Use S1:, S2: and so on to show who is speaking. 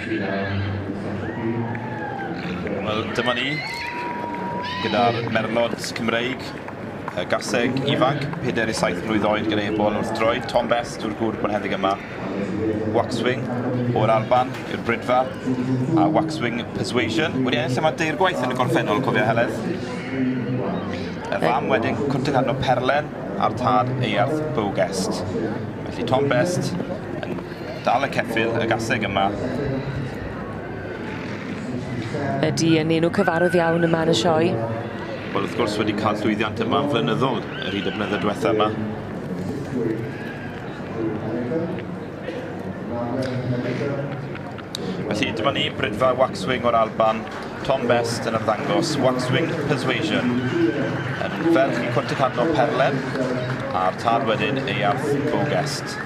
S1: Wel, dyma ni, gyda'r merlod Cymreig, y gaseg ifanc, 4 i 7 mlwydd oed gyda ebol wrth droed. Tom Best yw'r gŵr bonheddig yma. Waxwing o'r Alban yw'r Bridfa, a Waxwing Persuasion wedi ennill yma deir gwaith yn y gorffennol, cofio Heledd. Y fam wedyn Cwntecadno Perlen a'r tad Eiarth Bowgest. Felly Tom Best yn dal y ceffyl, y gaseg yma.
S2: Ydy, yn enw cyfarwydd iawn yma yn y sioe.
S1: Wel, wrth gwrs wedi cael llwyddiant yma yn flynyddol yr hyd y blynyddoedd diwetha yma. Felly dyma ni, Bridfa Waxwing o'r Alban, Tom Best yn ymddangos, Waxwing Persuasion, yn ferch i Cwntecadno Perlen, a'r tad wedyn Eiarth Bowgest.